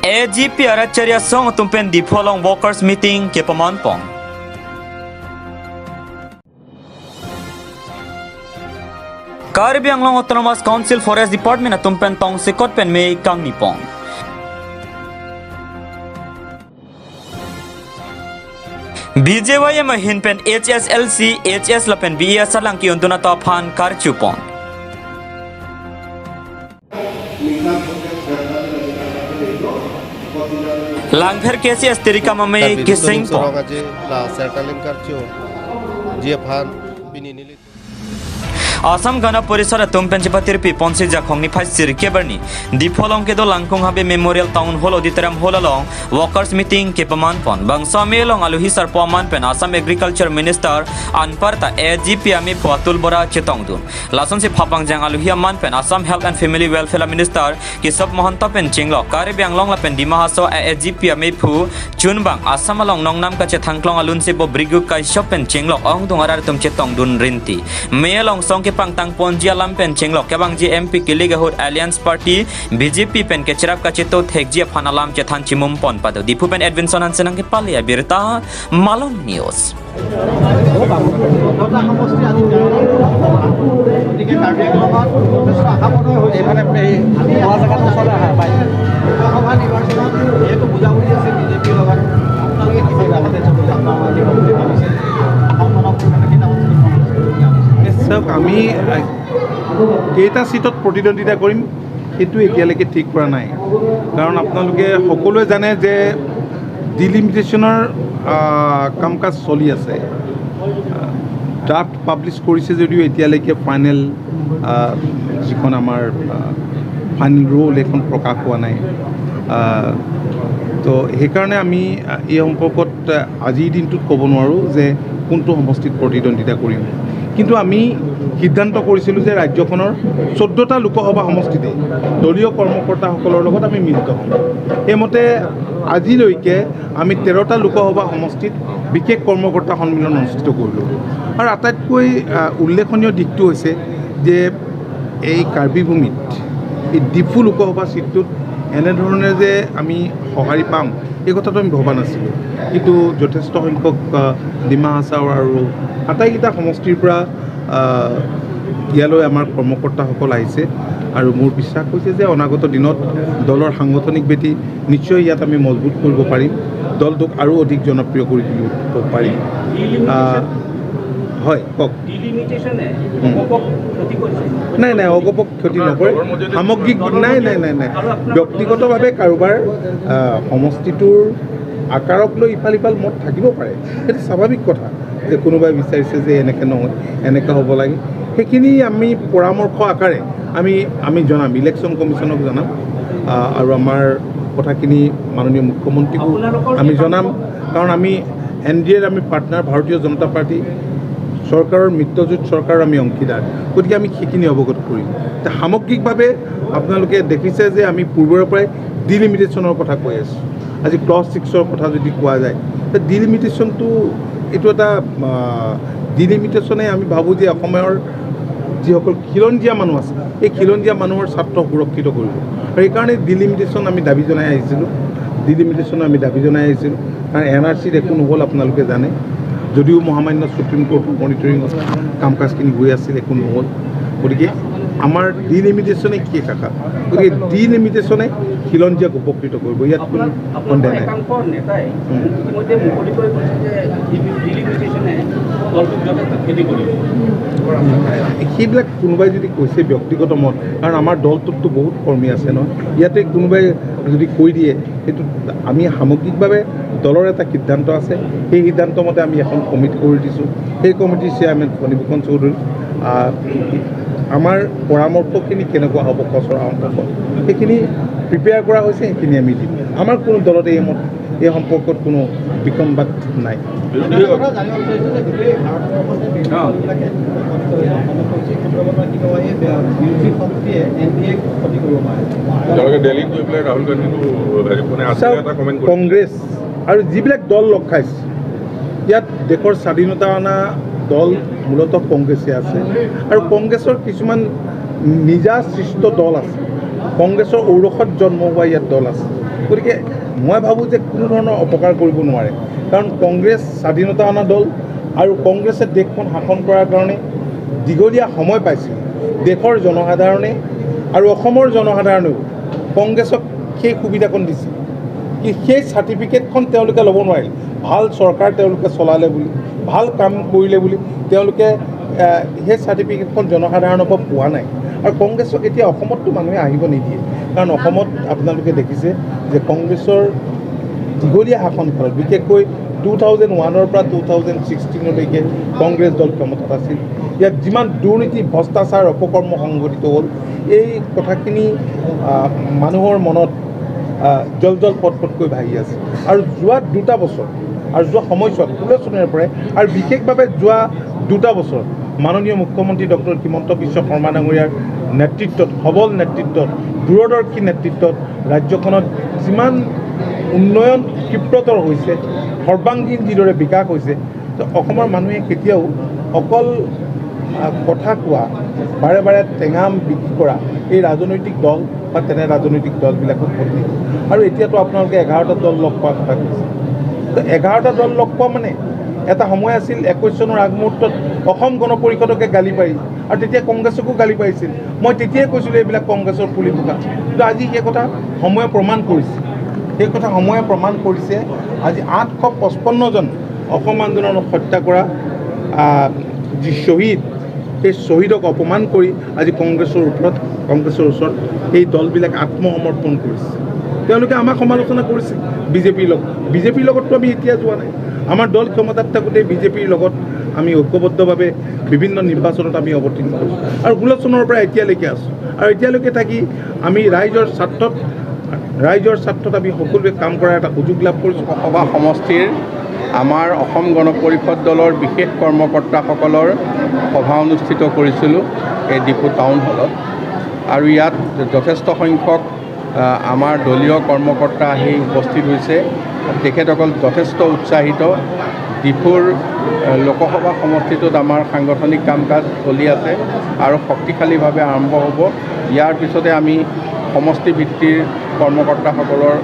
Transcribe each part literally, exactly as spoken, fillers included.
A G P arat chari asong atum pen Diphu along workers meeting kepaman pon. Karbi Anglong Autonomous Council Forest Department atum pen tongsekot pen mei kangni pon. B J Y M ahin pen H S L C, H S lapen B E S alangki untun ato aphan karchu pon. Langpher K C S tirikam amei Karbi keseng Anglong pon. Sorong aje la circling karcho. Ji aphan pini neli. Assam Gana Parishad atum pen chepatirpi ponsi Jakhong niphai sirkep arni Diphu along kedo Langkung Habe Memorial Town Hall Auditorium Hall along workers meeting kepaman pon. Bangso amei along aluhi sarpo aman pen Assam Agriculture Minister anparta A G P amei phu Atul Bora chetongdun. Lasonsi phapangjang aluhi aman pen Assam Health and Family Welfare Minister Kesab Mahanta pen chenglok Karbi Anglong lapen Dima Hasao A G P amei phu chunbang Assam along nongnam kachethangklong alun si bo Brigu Kaishop pen chenglok ongdung arat atum chetongdun rinti. Mei along song kepangtang ponji alam pen chenglok kevangji M P kilik ahut Alliance Party B J P pen kecherap kacheto thekji aphan alam chethan chimum pon pado. Diphu pen Edwinson Hansen nangkepale abirta Malong News. দহটা সমষ্টি আজি তেওঁলোকৰ গতিকে কাৰ্বি আংলঙত যথেষ্ট আশাপ্ৰদ হৈছে। এইফালে এই আমি বোৱা জেগাটো চালে আহা, বাই। লোকসভা নিৰ্বাচনত যিহেতু বুজাবুজি আছে বিজেপিৰ লগত, আপোনালোকে কি ভাবে? আগতে বুজা বুলি ভাবিছে। অসমখনক কেনেকৈ ডাঙৰ কৰিব? চাওক, আমি, আহ, কেইটা চিটত প্ৰতিদ্বন্দ্বিতা কৰিম, সেইটো এতিয়ালৈকে ঠিক কৰা নাই। কাৰণ আপোনালোকে সকলোৱে জানে যে ডিলিমিটেশ্যনৰ, আহ, কাম কাজ চলি আছে। আহ, ড্ৰাফ্ট পাব্লিছ কৰিছে যদিও এতিয়ালৈকে ফাইনেল, আহ, যিখন আমাৰ, আহ, ফাইনেল ৰুল, এইখন প্ৰকাশ হোৱা নাই। আহ, তো সেইকাৰণে আমি, আহ, এই সম্পৰ্কত, আহ, আজিৰ দিনটোত ক'ব নোৱাৰোঁ যে কোনটো সমষ্টিত প্ৰতিদ্বন্দ্বিতা কৰিম। কিন্তু আমি সিদ্ধান্ত কৰিছিলোঁ যে ৰাজ্যখনৰ চৈধ্যটা লোকসভা সমষ্টিতে দলীয় কৰ্মকৰ্তাসকলৰ লগত আমি মিলিত হ'ম। সেইমতে আজিলৈকে আমি তেৰটা লোকসভা সমষ্টিত বিশেষ কৰ্মকৰ্তা সন্মিলন অনুষ্ঠিত কৰিলোঁ। আৰু আটাইতকৈ, আহ, উল্লেখনীয় দিশটো হৈছে যে এই কাৰ্বি ভূমিত, এই ডিফু লোকসভা চিটটোত এনেধৰণে যে আমি সঁহাৰি পাম, এই কথাটো আমি ভবা নাছিলোঁ। কিন্তু যথেষ্ট সংখ্যক, আহ, ডিমা হাছাও আৰু আটাইকেইটা সমষ্টিৰ পৰা, আহ, ইয়ালৈ আমাৰ কৰ্মকৰ্তাসকল আহিছে আৰু মোৰ বিশ্বাস হৈছে যে অনাগত দিনত দলৰ সাংগঠনিক ভেটি নিশ্চয় ইয়াত আমি মজবুত কৰিব পাৰিম, দলটোক আৰু অধিক জনপ্ৰিয় কৰি তুলিব পাৰিম। আহ, হয়, কওক। ডিলিমিটেশ্যনে হুম। অগপক ক্ষতি কৰিছে? নাই, নাই, অগপক ক্ষতি নকৰে। সামগ্ৰিক, নাই, নাই, নাই, নাই। ব্যক্তিগতভাৱে কাৰোবাৰ, আহ, সমষ্টিটোৰ আকাৰক লৈ ইফাল সিফাল মত থাকিব পাৰে, সেইটো স্বাভাৱিক কথা যে কোনোবাই বিচাৰিছে যে এনেকে নহয়, এনেকে হ'ব লাগে, সেইখিনি আমি পৰামৰ্শ আকাৰে আমি, আমি জনাম, ইলেকশ্যন কমিশ্যনক জনাম, আহ, আৰু আমাৰ কথাখিনি মাননীয় মুখ্যমন্ত্ৰীকো আপোনালোকৰ আমি জনাম। কাৰণ আমি এন ডি এৰ আমি পাৰ্টনাৰ, ভাৰতীয় জনতা পাৰ্টি চৰকাৰৰ, মিত্ৰজোঁট চৰকাৰৰ আমি অংশীদাৰ, গতিকে আমি সেইখিনি অৱগত কৰিম। এতিয়া সামগ্ৰিকভাৱে আপোনালোকে দেখিছে যে আমি পূৰ্বৰে পৰাই ডিলিমিটেশ্যনৰ কথা কৈ আছোঁ। আজি ক্লজ ছিক্সৰ কথা যদি কোৱা যায়, তে ডিলিমিটেশ্যনটো এইটো এটা, আহ, ডিলিমিটেশ্যনে আমি ভাবোঁ যে অসমৰ যিসকল খিলঞ্জীয়া মানুহ আছে, এই খিলঞ্জীয়া মানুহৰ স্বাৰ্থ সুৰক্ষিত কৰিব। আৰু এইকাৰণে ডিলিমিটেশ্যন আমি দাবী জনাই আহিছিলোঁ, ডিলিমিটেশ্যন আমি দাবী জনাই আহিছিলোঁ। কাৰণ এন আৰ চিত একো নহ'ল, আপোনালোকে জানে, যদিও মহামান্য ছুপ্ৰিম কোৰ্টৰ মনিটৰিঙত কাম কাজখিনি গৈ আছিল, একো নহ'ল। গতিকে আমাৰ ডিলিমিটেশ্যনে কি শাখা, গতিকে ডিলিমিটেশ্যনে খিলঞ্জীয়াক উপকৃত কৰিব, ইয়াত কোনো আপোনাৰ, আপোনাৰ সন্দেহ নাই। একাংশ নেতাই হুম। ইতিমধ্যে মুকলিকৈ কৈছে যে ডিলিমিটেশ্যনে দলটোক যথেষ্ট ক্ষতি কৰিব। সেইবিলাক কোনোবাই যদি কৈছে ব্যক্তিগত মত, কাৰণ আমাৰ দলটোততো বহুত কৰ্মী আছে ন, ইয়াতে কোনোবাই যদি কৈ দিয়ে, সেইটো আমি সামগ্ৰিকভাৱে দলৰ এটা সিদ্ধান্ত আছে, সেই সিদ্ধান্ত মতে আমি এখন কমিটি কৰি দিছোঁ। সেই কমিটিৰ চেয়াৰমেন ফণীভূষণ চৌধুৰী, আহ, আমাৰ পৰামৰ্শখিনি কেনেকুৱা হ'ব খচৰা সম্পৰ্কত, সেইখিনি প্ৰিপেয়াৰ কৰা হৈছে, সেইখিনি আমি দিম। আমাৰ কোনো দলতে এই মত, এই সম্পৰ্কত কোনো বিসংবাদ নাই। বিৰোধী দলৰ পৰা জানিব বিচাৰিছো যে গোটেই ভাৰতবৰ্ষতে বিভিন্ন দলবিলাকে অসমত কৈছে, কেন্দ্ৰীয় মন্ত্ৰী কিয় এই বিৰোধী শক্তিয়ে এন ডি এক ক্ষতি কৰিব পাৰে? তেওঁলোকে দিল্লীত গৈ পেলাই ৰাহুল গান্ধীটো হেৰি মানে আছিলে চাওক, এটা কমেণ্ট কৰিছে। কংগ্ৰেছ আৰু যিবিলাক দল লগ খাইছে, ইয়াত দেশৰ স্বাধীনতা অনা দল মূলতঃ কংগ্ৰেছে আছে। আৰু কংগ্ৰেছৰ কিছুমান নিজা সৃষ্ট দল আছে, কংগ্ৰেছৰ ঔৰসত জন্ম হোৱা ইয়াত দল আছে। গতিকে মই ভাবোঁ যে কোনো ধৰণৰ অপকাৰ কৰিব নোৱাৰে, কাৰণ কংগ্ৰেছ স্বাধীনতা অনা দল আৰু কংগ্ৰেছে দেশখন শাসন কৰাৰ কাৰণে দীঘলীয়া সময় পাইছিল। দেশৰ জনসাধাৰণে আৰু অসমৰ জনসাধাৰণেও কংগ্ৰেছক সেই সুবিধাকণ দিছিল, কি সেই চাৰ্টিফিকেটখন তেওঁলোকে ল'ব নোৱাৰিল। ভাল চৰকাৰ তেওঁলোকে চলালে বুলি, ভাল কাম কৰিলে বুলি তেওঁলোকে, আহ, সেই চাৰ্টিফিকেটখন জনসাধাৰণৰ পৰা পোৱা নাই। আৰু কংগ্ৰেছক এতিয়া অসমততো মানুহে আহিব নিদিয়ে, কাৰণ অসমত আপোনালোকে দেখিছে যে কংগ্ৰেছৰ দীঘলীয়া শাসনকালত, বিশেষকৈ টু থাউজেণ্ড ওৱানৰ পৰা টু থাউজেণ্ড ছিক্সটিনলৈকে কংগ্ৰেছ দল ক্ষমতাত আছিল। ইয়াত যিমান দুৰ্নীতি, ভ্ৰষ্টাচাৰ, অপকৰ্ম সংঘটিত হ'ল, এই কথাখিনি, আহ, মানুহৰ মনত, আহ, জল জল পট পটকৈ ভাহি আছে। আৰু যোৱা দুটা বছৰ, আৰু যোৱা সময়ছোৱাত ষোল্ল চনৰে পৰা, আৰু বিশেষভাৱে যোৱা দুটা বছৰ মাননীয় মুখ্যমন্ত্ৰী ডক্টৰ হিমন্ত বিশ্ব শৰ্মা ডাঙৰীয়াৰ নেতৃত্বত, সবল নেতৃত্বত, দূৰদৰ্শী নেতৃত্বত ৰাজ্যখনত যিমান উন্নয়ন ক্ষিপ্ৰতৰ হৈছে, সৰ্বাংগীন যিদৰে বিকাশ হৈছে, তো অসমৰ মানুহে কেতিয়াও অকল, আহ, কথা কোৱা, বাৰে বাৰে টেঙা বিক্ৰী কৰা এই ৰাজনৈতিক দল বা তেনে ৰাজনৈতিক দলবিলাকক ভোট দিয়ে। আৰু এতিয়াতো আপোনালোকে এঘাৰটা দল লগ পোৱাৰ কথা কৈছে। তো এঘাৰটা দল লগ পোৱা মানে এটা সময় আছিল একৈছ চনৰ আগমুহূৰ্তত অসম গণ পৰিষদকে গালি পাৰি, আৰু তেতিয়া কংগ্ৰেছকো গালি পাৰিছিল। মই তেতিয়াই কৈছিলোঁ এইবিলাক কংগ্ৰেছৰ পুলি বোকা। কিন্তু আজি সেই কথা সময়ে প্ৰমাণ কৰিছে, সেই কথা সময়ে প্ৰমাণ কৰিছে। আজি আঠশ পঁচপন্ন জন অসম আন্দোলনক হত্যা কৰা, আহ, যি শ্বহীদ, সেই শ্বহীদক অপমান কৰি আজি কংগ্ৰেছৰ ওপৰত, কংগ্ৰেছৰ ওচৰত সেই দলবিলাক আত্মসমৰ্পণ কৰিছে। তেওঁলোকে আমাক সমালোচনা কৰিছে বিজেপিৰ লগত। বিজেপিৰ লগততো আমি এতিয়া যোৱা নাই। আমাৰ দল ক্ষমতাত থাকোঁতে বিজেপিৰ লগত আমি ঐক্যবদ্ধভাৱে বিভিন্ন নিৰ্বাচনত আমি অৱতীৰ্ণ হৈছোঁ আৰু ষোল্ল চনৰ পৰা এতিয়ালৈকে আছোঁ। আৰু এতিয়ালৈকে থাকি আমি ৰাইজৰ স্বাৰ্থত, ৰাইজৰ স্বাৰ্থত আমি সকলোৱে কাম কৰাৰ এটা সুযোগ লাভ কৰিছোঁ। সভা সমষ্টিৰ আমাৰ অসম গণ পৰিষদ দলৰ বিশেষ কৰ্মকৰ্তাসকলৰ সভা অনুষ্ঠিত কৰিছিলোঁ এই ডিফু টাউন হলত। আৰু ইয়াত যথেষ্ট সংখ্যক, আহ, আমাৰ দলীয় কৰ্মকৰ্তা আহি উপস্থিত হৈছে। তেখেতসকল যথেষ্ট উৎসাহিত। ডিফুৰ, আহ, লোকসভা সমষ্টিটোত আমাৰ সাংগঠনিক কাম কাজ চলি আছে আৰু শক্তিশালীভাৱে আৰম্ভ হ'ব। ইয়াৰ পিছতে আমি সমষ্টি ভিত্তিৰ কৰ্মকৰ্তাসকলৰ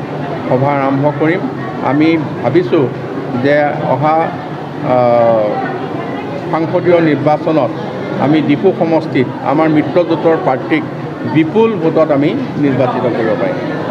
সভা আৰম্ভ কৰিম। আমি ভাবিছোঁ যে অহা, আহ, সাংসদীয় নিৰ্বাচনত আমি ডিফু সমষ্টিত আমাৰ মিত্ৰজোঁটৰ প্ৰাৰ্থীক বিপুল ভোটত আমি নিৰ্বাচিত কৰিব পাৰিম।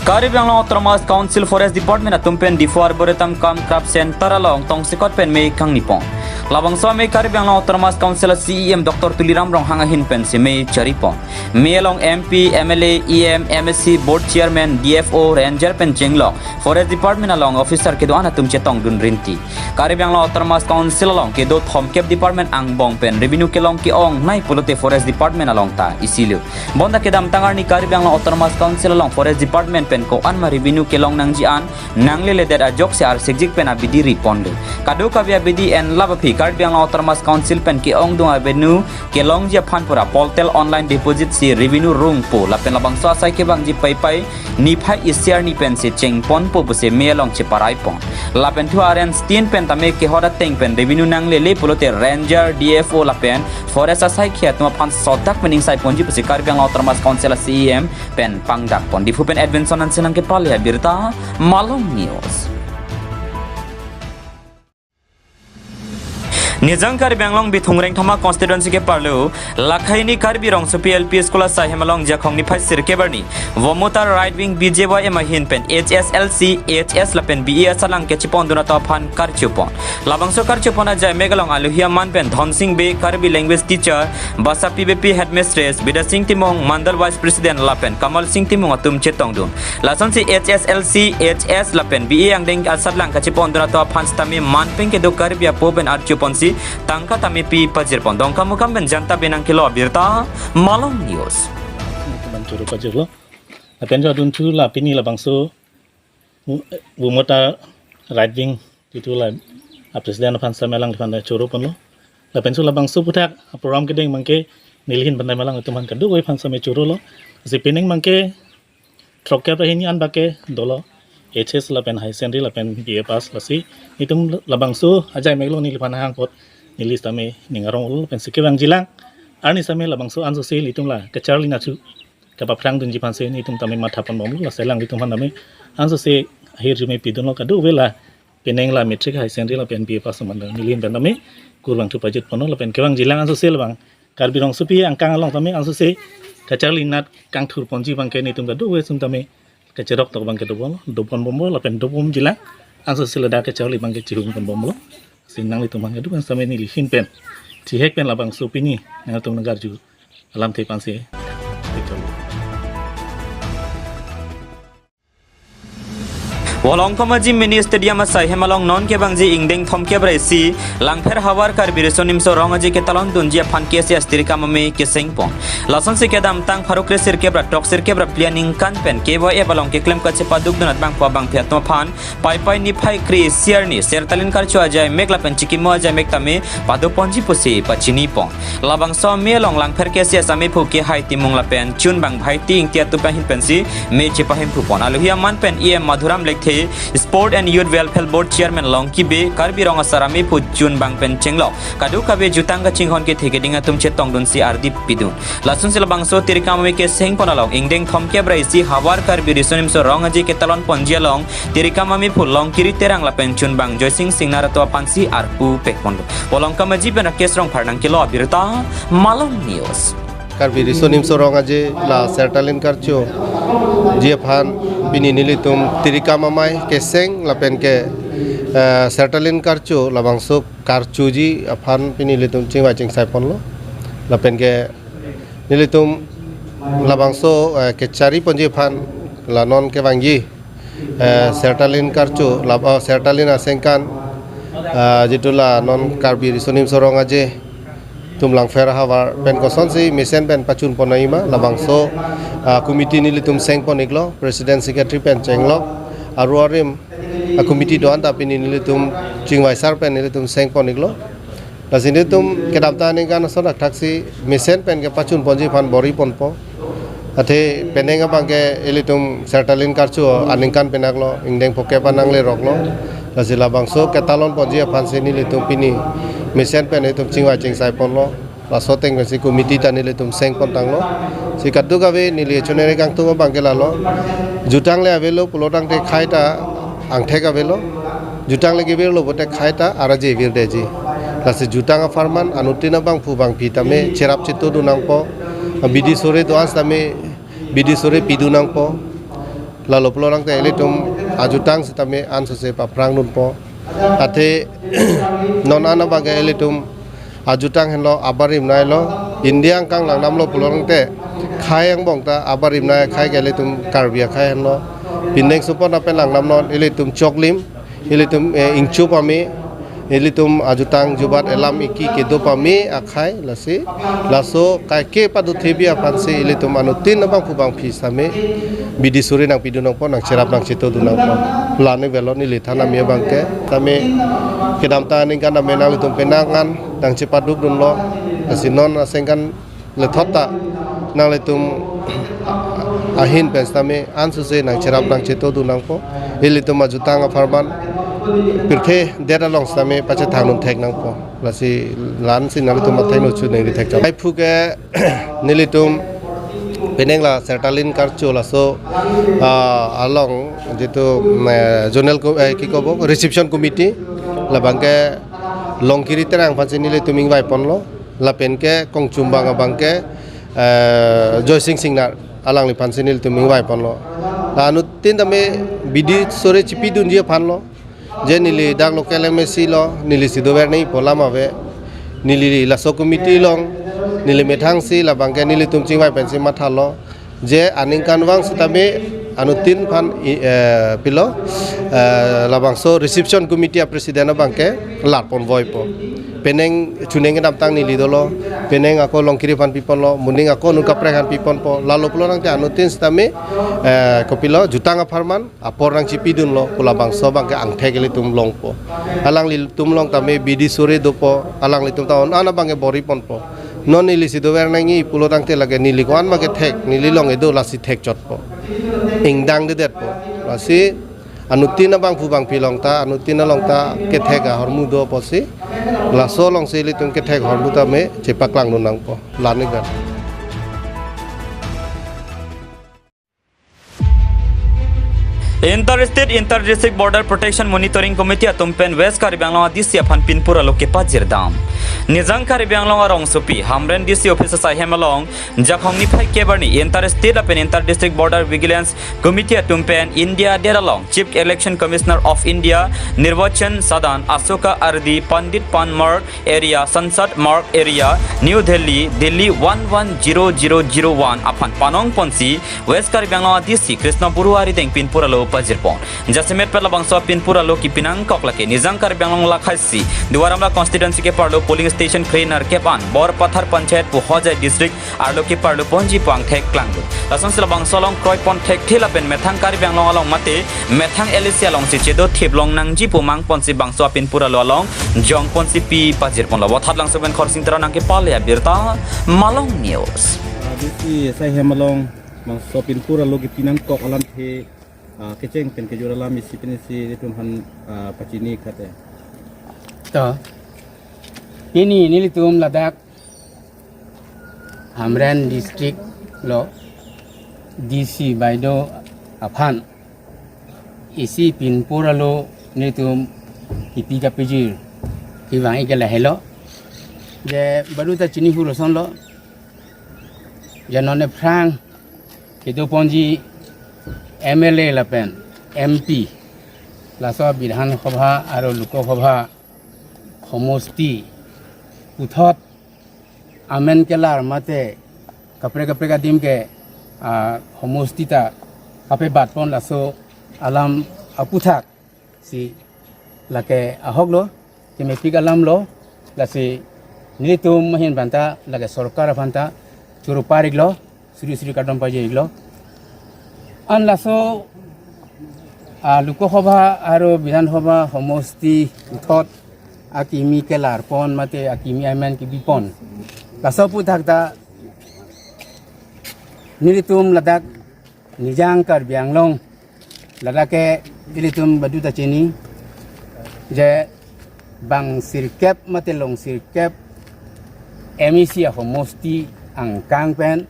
Karbi Anglong Autonomous Council Forest Department atum pen Diphu Arboretum cum Craft Center along tongsekot pen mei kangni pon. Labangso amei Karbi Anglong Autonomous Council a CEM Doctor Tuliram Ronghang ahin pensi mei chari pon. Mei along MP, MLA, EM, MAC, Board Chairman, DFO, Ranger pen chenglok Forest Department along officer kedo-an atum chetongdun rinti. Karbi Anglong Autonomous Council along kedo thomkep department angbong pen revenue kelong ke-ongnei pulote Forest Department along ta isilo. Bonta kedamtang arni Karbi Anglong Autonomous Council along Forest Department pen ko-an ma revenue kelong nangji an nangleledet ajoksi arsikjik pen abidi ri ponlo. Kadokave abidi enlap aphi Karbi Anglong Autonomous Council pen ke-ongdung avenue kelongji aphan pura portal online deposit si revenue rungpo lapen labangso asai kevangji Paipai niphai isi arni pensi chengponpo pusi mei along cheparai pon. Lapen thu aren stin pen tame kehot ateng pen revenue nanglele pulote Ranger, DFO lapen Forest asai khei atum aphan sodak pen ingsai ponji pusi Karbi Anglong Autonomous Council a CEM pen pangdak pon. Diphu pen Edwinson Hanse nangkepale abirta, Malong News. Nijang Karbi Anglong Bithung Rengthama constituency ke parlo, Lakhaini Karbi Rongsopi L P School asai hem along Jakhong niphai sirkep arni, Vomutar Right Wing BJYM ahin pen HSLC, HS lapen BE asatlang kechepondun atum aphan karchupon. Labangso karchupon ajai mek along alohi aman pen Dhonsing Bey, Karbi language teacher, Basapi Beypi headmistress, Bidyasing Timung, Mandal vice president lapen Kamal Sing Timung atum chetongdun. Lasonsi HSLC, HS lapen BE angdeng asatlang kachepondun atum aphan sitame manpeng kedo Karbi apo pen archuponsi tangka tame pi pajirpon. Dongkamukam pen Janta Bey nangkelo abirta, Malong News. Teman choro pajirlo. Lapen jo adunthu la pini labangso Vo-, Vomutar Right Wing itu la a president aphan sitame alangliphan choro ponlo. Lapenso labangso aputhak program kedeng abangke nelihin bandai malang atum aphan kadokave aphan sitame chorolo. Si pining abangke throkkep ra hini an abangke dolo, HS lapen higher secondary lapen BA pass lasi. Itum labangso ajai mek along neliphan hang apot neli sitame ning arong-olo pensi kevangjilang. Arni sitame labangso ansose ilitum la kacharli nachu kapaphrang dunji aphansi nelitum tame matha ponbomlo, lasi alanglitum aphan tame ansose ahirjume pidunlo, kadokave la penang la matric, high secondary lapen B A pass atum aphan neli ahin pen tame kurvangthu pajut ponlo, lapen kevangjilang ansose labang Karbi Rongsopi angkang along tame ansose kacharli nat kangthur ponji abangke nelitum kadokave atum tame kacherok tok abangke dobom, do ponbomlo, lapen dobomjilang ansose ladak kacharli abangke chihum ponbomlo. Si nanglitum abangke kadokave atum tame neli ahin pen thihek pen labangso pini nangtum nangkarju alamthe aphansi. Volongkom Aji Mini Stadium asai hem along non kevangji ingdeng thomkep ra isi Langpher havar Karbi Riso Nimso Rong Aje ketalon dunji aphan K S A S tirikam amei keseng pon. Lasonsi kedamtang pharo kre sirkep ra throk sirkep ra phli aningkan pen K Y F along keklem kachepaduk dun abangpo abangpi atum aphan Paipai niphai kre-isi arni Sertalin Karcho ajai mek lapen Chikimo ajai mek tame pado ponji pusi pachini pon. Labangso amei along Langpher K S A S ameiphu Kehai Timung lapen Chunbang Bhaiti Ingti atum ahin pensi mei chepahemphu pon. Alohi aman pen E M Madhuram Lekthe, Sport and Youth Welfare Board Chairman Longki Bey, Karbi Rong Asar ameiphu Chunbang pen chenglok kadokave jutang kachinghon kethe keding atum chetongdunsi ardi pidun. Lasonsi labangso tirikam amei keseng pon along ingdeng thomkep ra isi havar Karbi Riso Nimso Rong Aje ketalon ponji along tirikam ameiphu Longkiri Terang lapen Chunbang Joysing Singnar atum aphansi arpu pek ponlo. Volongkom Aji pen Rakesh Rongphar nangkelo abirta Malong News. Karbi Riso Nimso Rong Aje la Sertalin Karcho ji aphan pini nelitum tirikam amei keseng lapen ke, eh, Sertalin Karcho labangso karchoji aphan pini nelitum chingvai chingsai ponlo. Lapen ke nelitum labangso, eh, kechari ponji aphan la non kevangji, eh, Sertalin Karcho, lab-, oh, Sertalin asengkan, eh, jitu la non Karbi Riso Nimso Rong Aje atum Langpher havar pen kosonsi mesen pen pachun pon nangji ma, labangso, ah, committee nelitum seng pon iklo, president secretary pen chenglok, aru arim a-committee do-an ta pini nelitum chingvai sar pen nelitum seng pon iklo. Lasi nelitum kedamtang aningkan ason thakthaksi mesen pen kepachun ponji aphan bor-i ponpo. Athe penang abangke ilitum Sertalin Karcho aningkan penaklo, ingdeng phokep an nangleroklo. Lasi labangso ketalon ponji aphansi nelitum pini mesen pen ilitum chingvai chingsai ponlo. Laso ateng pensi committee ta nelitum seng pon tanglo. Si kadokave neli chonere kangtung abangke lalo. Jutang le avelo pulotangte khei ta angthek avelo. Jutang le kevirlo pote khei ta araje virdetji. Lasi jutang apharman anuttin abangphu bangphi tame cherap cheto dun nangpo. Bidi sore do-an sitame bidi sore pidun nangpo. Lalo pulotangte ilitum ajutang sitame ansose paphrang dunpo. Athe non an abangke ilitum ajutang henlo abarim nailo. India angkang langdamlo pulotangte khei angbong ta abarim nai akhei ke ilitum Karbi akhei henlo. Pindeng supon apen langdamnon ilitum choklim, ilitum, eh, ingchup amei, ilitum ajutang jubat elam iki kedo pame akhei lasi. Laso kaike pado thebi aphansi ilitum anuttin abangphu bangphi sitame bidi sore nangpidun nangpo, nangcherap nangcheto dun nangpo. Lani avelo neli than amei abangke. Tame kedamtang aningkan tame nanglitum penang an nangchepaduk dunlo. Lasi non asengkan lethot ta nanglitum ahin pen sitame ansose nangcherap nangcheto dun nangpo. Ilitum ajutang apharman pirthe det along sitame pachethang dun thek nangpo. Lasi la-ansi nanglitum athengno choningri thek chot. Laiphu ke nelitum penang la Sertalin Karcho laso, ah, along jitu, eh, zonal ko-, eh, ki kobo, reception committee labangke Longkiri Terang aphansi nelitum ingvai ponlo. Lapen ke Kongchumbang abangke, eh, Joysing Singnar alangliphansi nelitum ingvai ponlo. La anuttin tame bidi sore chipidunji aphanlo. Je neli dak local M A C lo, neli si dover nangji pu alam ave. Neli laso committee along neli methangsi labangke nelitum chingvai pensi mathalo. Je aningkanvang sitame anuttin aphan i-, eh, pilo, eh, labangso reception committee a-president abangke lat ponvoipo. Penang chuneng kedamtang neli dolo, penang ako Longkiri aphan piponlo, moning ako anut kaprek aphan piponpo. Lalo pulotangte anuttin sitame, eh, kopilo, jutang apharman apor nangchipidunlo pu labangso abangke angthek ilitum longpo. Alanglitum along tame bidi sore dopo, alanglitum ta non an abangke bor-i ponpo. Non neli si dover nangji pulotangte lake neli ko-an ma kethek, neli along kedo lasi thek chotpo. Ingdang dedetpo. Lasi anuttin abangphu bangphi along ta, anuttin along ta kethek ahormu do apotsi Laso alongsi ilitum kethekhor pu tame chepaklangdun nangpo, la-an ik an. Inter State Inter District Border Protection Monitoring Committee atum pen West Karbi Anglong a D C aphan pinpur alo kepajirdam. Nijang Karbi Anglong arongsopi Hamren D C office asaihem along Jakhong niphai kep arni Inter State lapen Inter District Border Vigilance Committee atum pen India adet along Chief Election Commissioner of India Nirvachan Sadan, Asoka R D, Pandit Pan Marg area, Sansad Marg area, New Delhi, Delhi one one zero zero zero one aphan panong ponsi West Karbi Anglong a D C Krishna Baruah arideng pinpur alo pajirpon. Jasemet pen labangso pinpur alo kepi nangkok lake Nijang Karbi Anglong lakhaisi Duar Amla constituency keparlo polling station kre-nerkep an Borpathar Panchayat pu Hojai district arlo keparlo ponji pu angthek klangdun. Lasonsi labangso along kroipon thekthe lapen methang Karbi Anglong along mate methang L A C alongsi chedothip long nangji pu mang ponsi bangso apinpur alo along jong ponsi pi pajirponlo. Vothatlangso pen Khorsing Terang nangkepale abirta, Malong News. Ah, D C asaihem along bangso pinpur alo kepi nangkok alamthe, ah, kecheng pen kejor alam isi pen isi ilitum aphan, ah, pachini kate. To, pini nelitum ladak Hamren district lo D C baido aphan isi pinpur alo nelitum kepi kapejir kevang ik ke lahelo. Je baduta chini hu roson lo. Je non aphrang kedoponji M L A lapen M P, laso Bidhan Sabha aro Lok Sabha homosti puthot amen kelar mate kaprek kaprek adim ke, ah, homosti ta kapebatpon laso alam aputhaksi lake ahok lo, kemepik alam lo, lasi nelitum ahin aphanta lake sorkar aphanta choro par iklo, suri suri kardom pajir iklo. An laso, ah, Lok Sabha aro Bidhan Sabha homosti puthot akimi kelarpon mate akimi amen kebipon, laso aputhak ta nelitum ladak Nijang Karbi Anglong ladak ke ilitum baduta chini je bang sirkep mate long sirkep M A C ahomosti angkang pen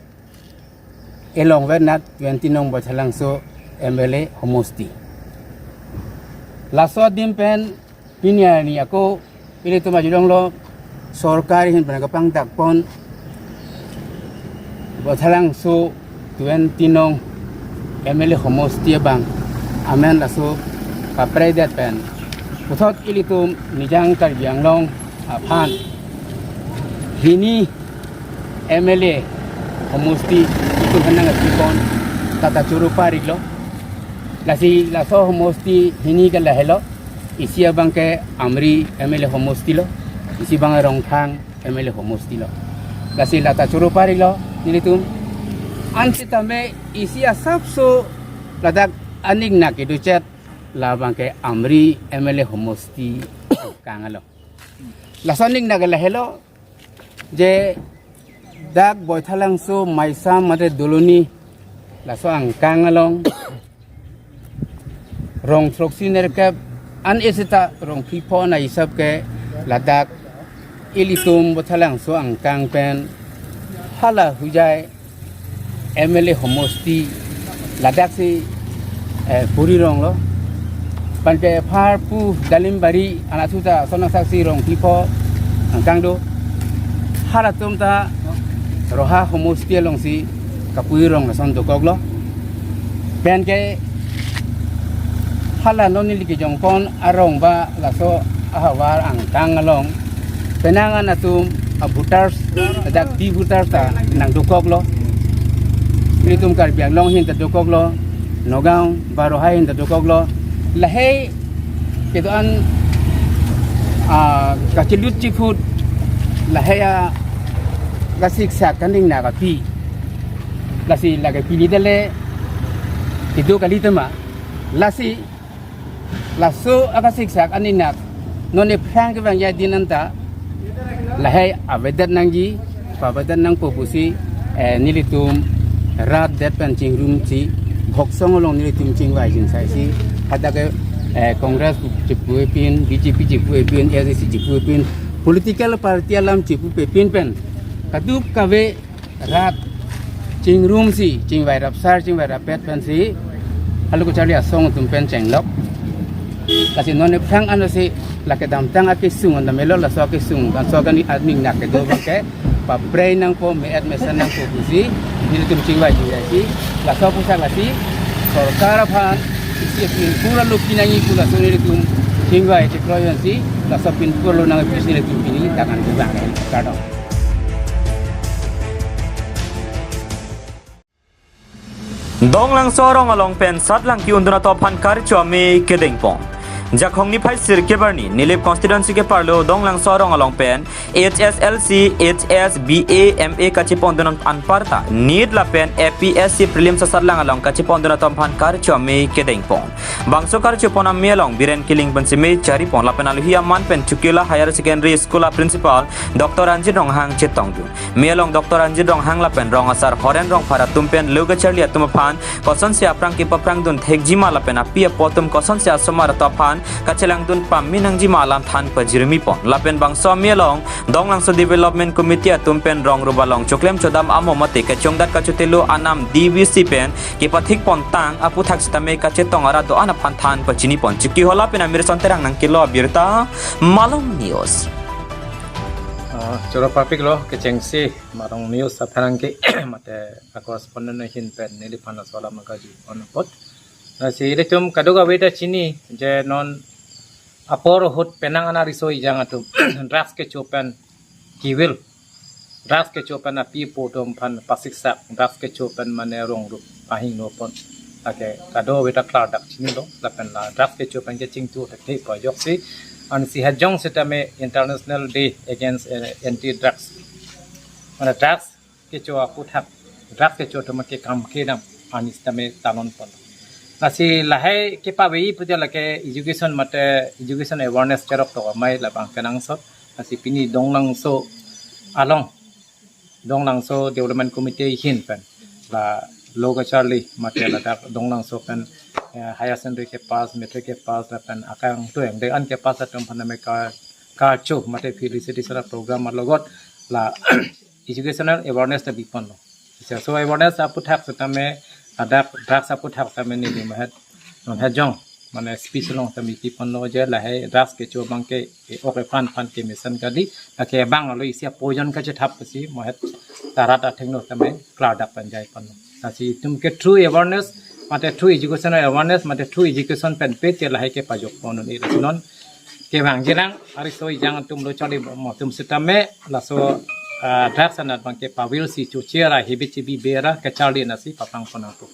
elong vernat twenty nong Baithalangso M L A homosti. Laso adim pen pini arni ako ilitum ajudong lo sorkar ahin pen kapangdakpon Baithalangso twenty nong M L A homosti abang amen laso kapredet pen puthot ilitum Nijang Karbi Anglong aphan hini M L A homosti itum henang apipon tata choro par iklo. Lasi laso homosti hini ke lahelo. Isi abang ke Amri M L A homosti lo, isi abang Rongthang M L A homosti lo. Lasi lata choro par iklo nelitum. Ansi tame isi asapso ladak aning nak kedo chet labang ke Amri M L A homosti kangalo. Laso aning nak lahelo je dak Baithalangso Maisam mate Doloni laso angkang along rong throksi nerkep an esita rong phli pho na isap ke ladak ilitum Baithalangso angkang pen hala Hojai M L A homosti ladaksi, eh, puri rong lo. Pen ke Pharpu Dalimbari anatthu ta sonang saksi rong phli pho angkang do. Halatum ta Roha homosti alongsi kapuri rong lason dokok lo. Pen ke hala non neli kejongpon arong ba laso ahavar angkang along penang an atum a voters, dak di voters ta nangdokok lo. Nelitum Karbi Anglong ahin ta dokok lo, Nagaon ba Roha ahin ta dokok lo. Lahei kedo-an, ah, kachelut chiphut lahei a kasiksak kaning nak api. Lasi lake pini dale kedo kali tema. Lasi laso akasiksak aning nak non aphrang kevangji adin anta lahei avedet nangji, pavedet nangpo pusi, eh, nelitum rat det pen chingrumsi Bhoksong along nelitum chingvai chingsaisi hadak ke eh, Congress chepupin, B J P chepupin, A I C C chepupin, political party alam chepupin pen kadokave rat chingrumsi, chingvai rapsar, chingvai rappet pensi, alo kacharli asong atum pen chenglok. Lasi non ephrang ansi la kedamtang akesung anta melo, laso akesung kan so kan ni admin nak kedo abangke paprei nangpo, me-et mesen nangpo pusi nelitum chingvai chingvaisi, laso aphuthak lasi sorkar aphan isi apin pura lo pinangji pu laso nelitum chingvai chekroivansi, laso apin pura lo nang pusi nelitum pini tangan kevang sorkar dong. Donglangso arong along pen satlang ki-undun atum aphan karcho ame kedengpon. Jakhong niphai sirkep arni Nilip constituency keparlo Donglangso arong along pen H S L C, H S, B A, M A kachepondun anparta NEET lapen A P S C prelims asatlang along kachepondun atum aphan karcho ame kedengpon. Bangso karchopon ame along Biren Killing pensi me charipon lapen alohi aman pen Chukila Higher Secondary School a principal Doctor Ranjit Ronghang chetongdun. Me along Doctor Ranjit Ronghang lapen rong asar Horen Rongphar atum pen lo kacharli atum aphan kosonsi aphrang kepaphrangdun thekjima lapen api apo atum kosonsi asomar atum aphan kachelangdun pame nangjima alam than pajirmipon. Lapen bangso ame along Donglangso Development Committee atum pen rong rubalong choklem chodam amo mate kachongdat kachotelo anam D V C pen kepathikpontang aphuthak sitame kachetong arat do-an aphan than pachinipon. Chiki hola pen Amir Son Terang nangkelo abirta, Malong News. Ah, choro papik lo kechengsi Malong News apharang ke mate a correspondent ahin pen neli aphan laso alam nangkarju ponpon. Lasi ilitum kadokave ta chini je non apor ahut penang ana riso ejang atum drugs kecho pen kivil, drugs kecho pen api apo atum aphan pasiksak, drugs kecho pen mane rong rup pahingno pon. Lake kadokave ta klardak chinilo, lapen la drugs kecho pen kechingthur thekthe pa ajoksi, ansi hajong sitame International Day Against, eh, Anti Drugs, mane drugs kecho aphuthak, drugs kecho atum ke kam kedam arni sitame talon pon. Lasi lahai kepavei pu je lake education mate education awareness cherok tok amei labang kenangsot. Lasi pini Donglangso along, Donglangso Development Committee ahin pen la lo kacharli mate ladak Donglangso pen, eh, higher secondary kepass, matric kepass lapen akangtui angdeng an kepass atum aphan me ka, karcho mate felicitation program alogot la educational awareness ta biponlo. So awareness aphuthak sitame ladak drugs aphuthak sitame neli mahet non hajong mane speech along sitame biponlo je lahai drugs kecho abangke, eh, ok ephan phan kemesen kali, lake abang alo isi a poison kachethap pusi mahet ta rat athengno sitame klardak pen jaiponlo. Lasi itum ke through awareness mate through educational awareness mate through education pen pe te lahai kepajokpon un-e. Lasi non kevang jilang ariso ejang atum lo charli mo atum sitame laso, ah, drugs anat abangke pavirsi choche ra hebi chebi bera kacharli nasi paphrang pon nangpo.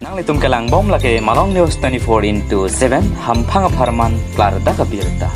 Nanglitum kelangbom lake Malong News twenty-four into seven, hamphang apharman klardak abirta.